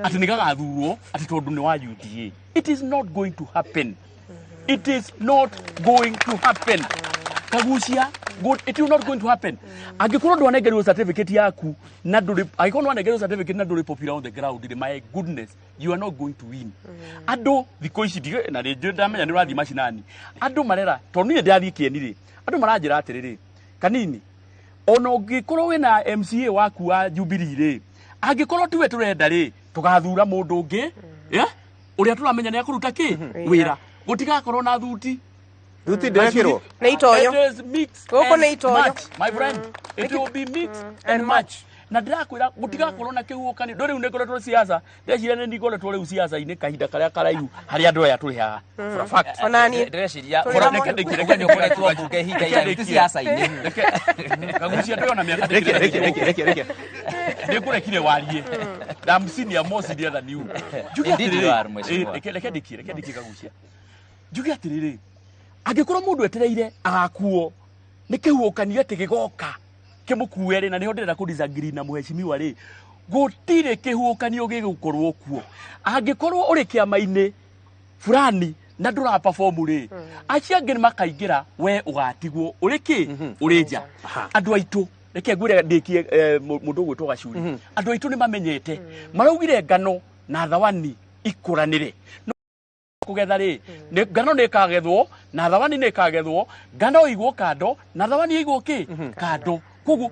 Atĩ nĩ gagathurwo atĩ tondũ nĩ wa UDA. It is not going to happen. It is not going to happen. Kagucia, good, it is not going to happen. Angĩkorwo ndwanengerirwo certificate yaku na ndũrĩ, angĩkorwo ndwanengerirwo certificate na ndũrĩ popular on the ground, my goodness, you are not going to win. Andũ thikũ ici na nĩ ndamenya nĩ ũrathiĩ macinani, andũ marera, tondũ niĩ ndĩrathiĩ kĩeni rĩ, andũ maranjĩra atĩrĩrĩ, kanini, ona ũngĩkorwo wĩna MCA waku wa Jubilee rĩ, angĩkorwo tiwe tũrenda rĩ, tũgathura mũndũ ũngĩ, yeah? Ũrĩa tũramenya nĩ akũruta kĩ wĩra. Gũtigakorwo na thuti. Thuti ndĩrekĩrwo. Nĩ itonyo. It is mix Gũkũ and nĩ itonyo. match, my friend. It will be mix and match. Na ndĩrakwĩra gũtigakorwo na kĩhuhũkanio. Ndũ rĩu nĩ ngoretwo siasa, ndeciria nĩ ngoretwo rĩu siasa-inĩ kahinda karĩa karaihu harĩa andũ aya tũrĩ haha, for a fact. Ona niĩ. Ndĩreciria Tũrĩ hamwe. Reke ndĩkie, ũguo nĩ ũkoretwo mbunge ihinda Reke iraihu ti ndĩkie. siasa-inĩ. Kagucia, ndĩrona mĩaka. Reke, reke, reke, reke, reke. Ndĩkũrekire warie. I'm senior, more senior than you. Njuge Indeed you atĩrĩrĩ, are, mheshimiwa. reke ndĩkie, reke ndĩkie, Kagucia. Njuge atĩrĩrĩ, angĩkorwo mũndũ etereire agakuo nĩ kĩhuhũkanio atĩ gĩgoka kĩmũkue rĩ, na nĩho ndĩrenda kũ disagree na mheshimiwa rĩ, gũtirĩ kĩhuhũkanio gĩgũkorwo kuo. Angĩkorwo ũrĩ kĩama-inĩ fulani na ndũra perform rĩ, acio angĩ nĩ makaingĩra, we ũgatigwo ũrĩ kĩ ũrĩ nja. Andũ aitũ, reke ngwĩre ndĩkie, mũndũ ũgwĩtwo Gacuri, andũ aitũ nĩ mamenyete, maraugire ngano na thawani ikũranĩre. No kũgetha rĩ, ngano nĩ ĩkagethwo na thawani nĩ ĩkagethwo, ngano ĩigwo kando na thawani ĩigwo kĩ kando, koguo